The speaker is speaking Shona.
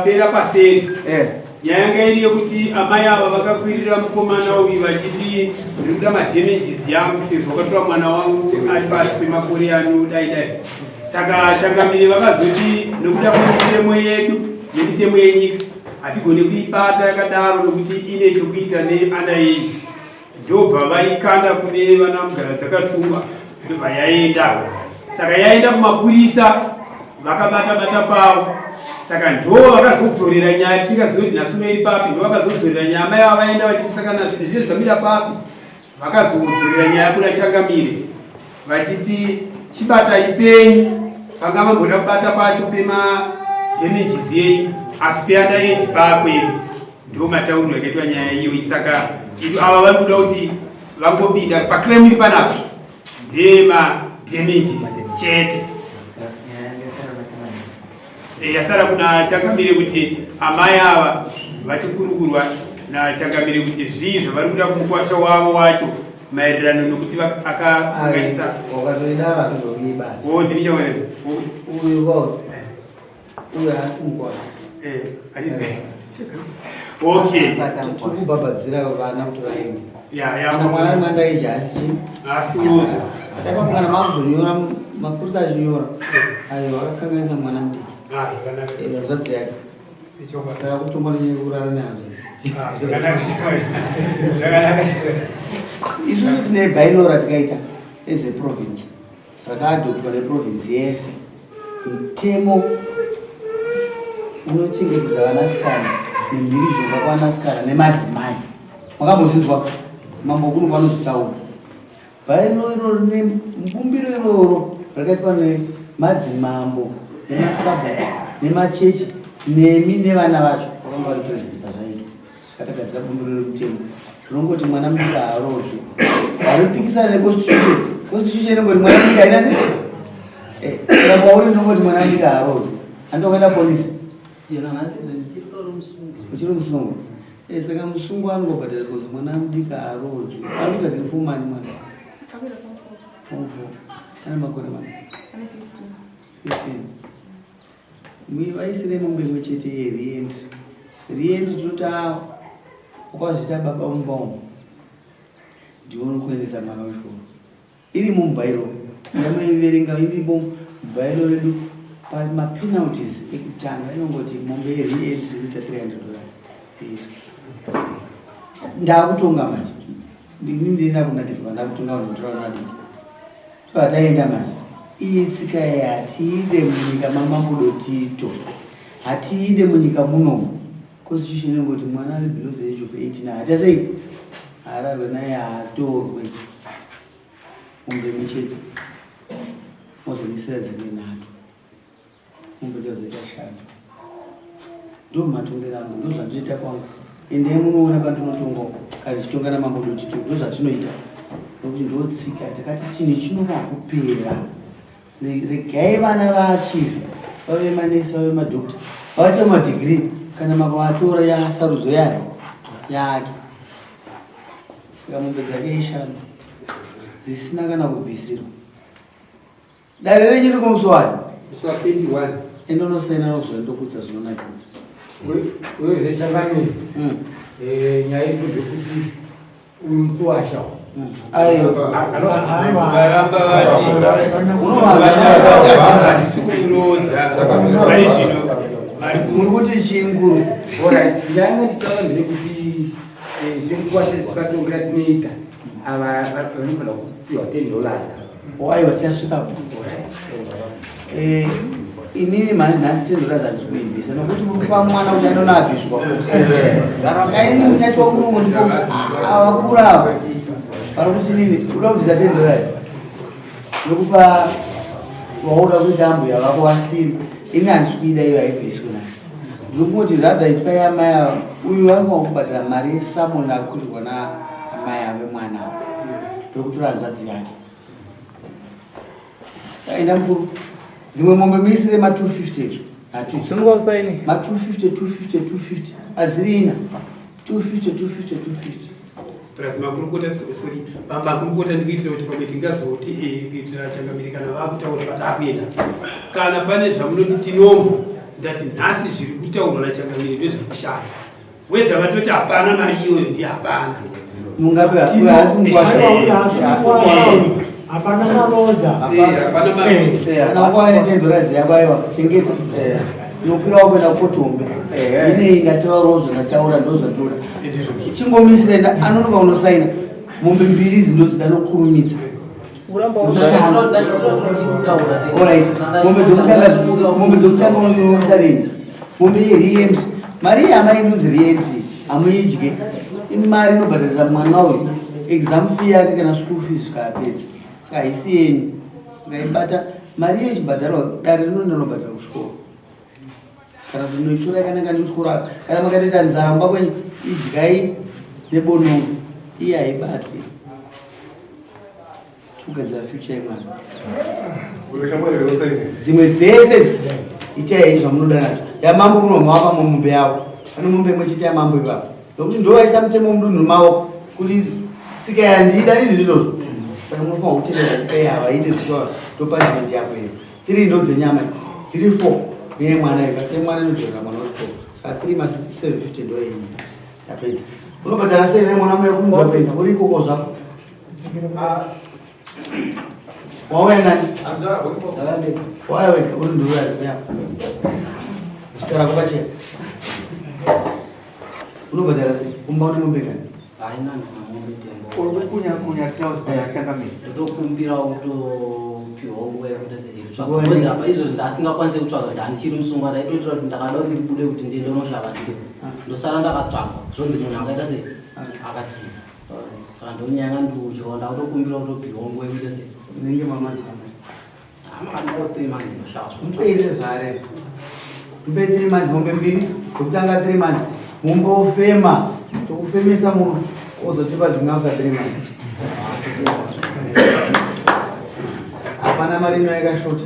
Pera paseri eh. Nyaya yanga iri yekuti amai ava vakakwirira mukomana uyu vachiti ndiri kuda madamages yangu sezvo vakatora mwana wangu ari pasi pemakore ano dai dai. Saka changamire vakazoti nokuda kwemitemo yedu nemitemo yenyika hatigone kuibata yakadaro nokuti ine chokuita neana age. Ndobva vaikanda kune vana mugara dzakasungwa ndobva yaenda. Saka yaenda kumapurisa vakabata bata pavo. Saka ndo vakazodzorera nyaya tisingazivi kuti nhasi uno iri papi. Ndo vakazodzorera nyaya mai ava vaenda vachiti saka na zvinhu zviye zvamira papi. Vakazodzorera nyaya kuna changamire vachiti chibatai penyu panga mamboda kubata pacho pema damages yenyu asi peanda age pakwedu. Ndo matauriro akaitwa nyaya iyoyi saka idu ava vari kuda kuti vangopinda paclaim iri panapa ndema damages chete eh, yasara kuna changamire kuti amai ava vachikurukurwa nachangamire kuti zvii zvavari kuda kumukwasha wavo wacho maererano nokuti akakanganisa oh, ndini chawanei Uyo haasi mukwasha. Eh, okay. Tiri kubhabhadzira vana kuti vaende. Yeah, yeah. Kana mwana ari mandaiji haasi chii? Haasi kuroza. Saka ipapo kana makuzonyora mapurisa achinyora. Ayo akakanganisa mwana mudiki. Ah, zvakanaka. Eh, hanzvadzi yake. Saka kutongwa nenyaya yekurara nehanzvadzi. Ah, zvakanaka. Zvakanaka. Isusu tine bylaw ratikaita as a province. Rakaadoptwa neprovince yese. Mutemo unochengetedza vanasikana nemhirizhonga kwavanasikana nemadzimai. Makambozvinzwa mambo kuno vanozvitaura. Bhairo iroro nebumbiro iroro rakaitwa nemadzimambo nemasabhuku nemachechi nemi nevana vacho vakanga vari president pazvaitwa. Saka tagadzira bumbiro remutemo rinongoti mwana mudiki haarodzwe. Haripikisana neconstitution. Constitution inongoti mwana mudiki haina se eh, saka kwauri ndinongoti mwana mudiki haarodzwe. Andongoenda polisi. Uchiri musungo. Eh, saka musungo anongobhadhariswa kunzi mwana mudiki haarodzwe. Anoita grade 4 mani mwana. Form 4. Ane makore mani? 15. Vaisire mombe imwe chete yereentry. Reentry tinoti ah, wakazviita baba mumba umu ndiwe uri kuendesa mwana wechikoro. Irimo mubairo ndamaiverenga irimo mubairo redu pamapenalties ekutanga inongoti mombe yereentry inoita 300 dollars. Ndakutonga manje ndini ndina kunakidzwa ndakutonga vanhu kutora vana vadiki. Tobva manje. Iyi tsika iyi hatiide munyika mamambo Dotito. Hatiide munyika munomu. Constitution inongoti mwana ari below the age of 18 haata sei? Haararwe naye haatorwe. Mombe imwe chete. Mozomisira dzimwe nhatu. Mombe dzacho dzaita shanu. Ndo matongero angu, ndo zvandinoita kwangu. Endai munoona pandinotonga uko, kana ndichitonga namambo Dotito, ndo zvatinoita. Nokuti ndo tsika, takati chinhu chinoda kupera. Regai vana vaachieve, vave manesi, vave madhokta, vaite madhigiri, kana makavatora yasarudzo yani yake. Saka mombe dzake ishanu dzisina kana kubvisirwa. Dare renyu riko musi wani? Musi wa 21. Enda unosaina nokuzondokudza zvinonakidza. Uyezve changamire. Eh, nyaya iripo ndekuti uyu mukuwasha Ayo. Varamba vati handisi kumuroodza pari zvino vari ku Muri kuti chii mukuru? Alright, nyaya yanga ndichitaura ndeyekuti eh, semukuwasha sematongero atinoita ava vanofanira kupiwa 10 dollars. Aiwa tichasvikapo. Eh, inini mhanzi nhasi 10 dollars handisi kuibvisa nokuti muri kupa mwana kuti andonabviswa futi. Saka inini munyati wangu unongondipa kuti avakura ava vari kuti nini uda kubvisa 10 dollars nokupa wauda kuita ambuya vako vasiri ini handisi kuida iyo haibviswe nhasi. Ndiri kungoti rather ipai amai ava uyu anofanira kubhadhara mari yesamoni akurirwa naamai ave mwana ava yokutora hanzvadzi yake. Saka enda mukuru dzimwe mombe muisire ma 250 idzo hatudzo Simuka usaini. ma 250 250 250 adzirina 250 250 250 Plus makurukota sorry makurukota ndikuitira kuti pamwe tingazoti eh, kuitira changamire kana vakutaura patakuenda kana pane zvamunoti tinomva ndati nhasi zviri kutaura. kutaurwa nachangamire ndozviri kushanda whether vatoti hapana mari iyoyo ndi hapana. Mungabe haasi mukwasha. Hapana maroja. Hapana maroja. Kana nguva ine $10 yako, aiwa, chengeta, unokwirawo kuenda kukotombe. Inei ndataurawo zvandataura, ndo zvatoda chingomisira. Anonoka unosaina mombe mbiri idzi ndodzida nokurumidza. Alright, mombe dzokutanga unoisa rini mombe yereentry? Mari iyi hama inonzi reentry, hamuidye. Imari inobhadharira mwana uyu exam fee yake kana school fees zvikapedza. Saka haisi yenyu, ukaibata mari iyo ichibhadharwa, dare rinonobhadhara kuchikoro kana kuti unoitora yakananga nekuchikoro. Kana makatoita nzara mumba kwenyu, idyai nebonongo. Iye haibatwe, tikugadzira future yemwana. Dzimwe dzese idzi itai zvamunoda nazvo. Yamambo munomavapa mumombe yavo, pane mombe imwe chete yamambo ipapo, nokuti ndovaisa mutemo mudunhu mavo kuti tsika yandida nini ndizvozvo. Saka munofanira kutevera tsika yava ide zvisva. Ndo punishment yako iyo. Three ndo dzenyama, dziri four neyemwana iyo. Kasi yemwana inodzorera mwana wechikoro. Saka three ma 750 ndo yenyu. Yapedza, unobhadhara sei nemwana muya kunza kuenda uri ikoko zvako? Wauya nani? Wauya wega? Uri nduru chikara kupachena. Unobhadhara sei? Kumba une mombe kani? Haina, ndina mombe tembo. Kunya trouser, changamire. Ndotokumbirawo kutopiwawo nguva yekuita sekutsvaga, because apa izvozvi ndasingakwanisi kutsvaga kuti handichiri musungwa. Ndaitoitira kuti ndakada kuti ndibude kuti ndiende unoshava ndiri, ndosara ndakatsvagwa, zvonzi munhu akaita sei, akatiza. Saka ndonyanga ndikutyawo, ndakutokumbira kutopiwawo nguva yekuita sei. Unenge mamadzana. Amakandiko 3 months, ndoshava. Mutoise zvare, mupe 3 months, mombe mbiri dzokutanga 3 months, mumbofema, tokufemesa munhu, ozotipa dzimwe after 3 months. Hapana mari ino yakashota.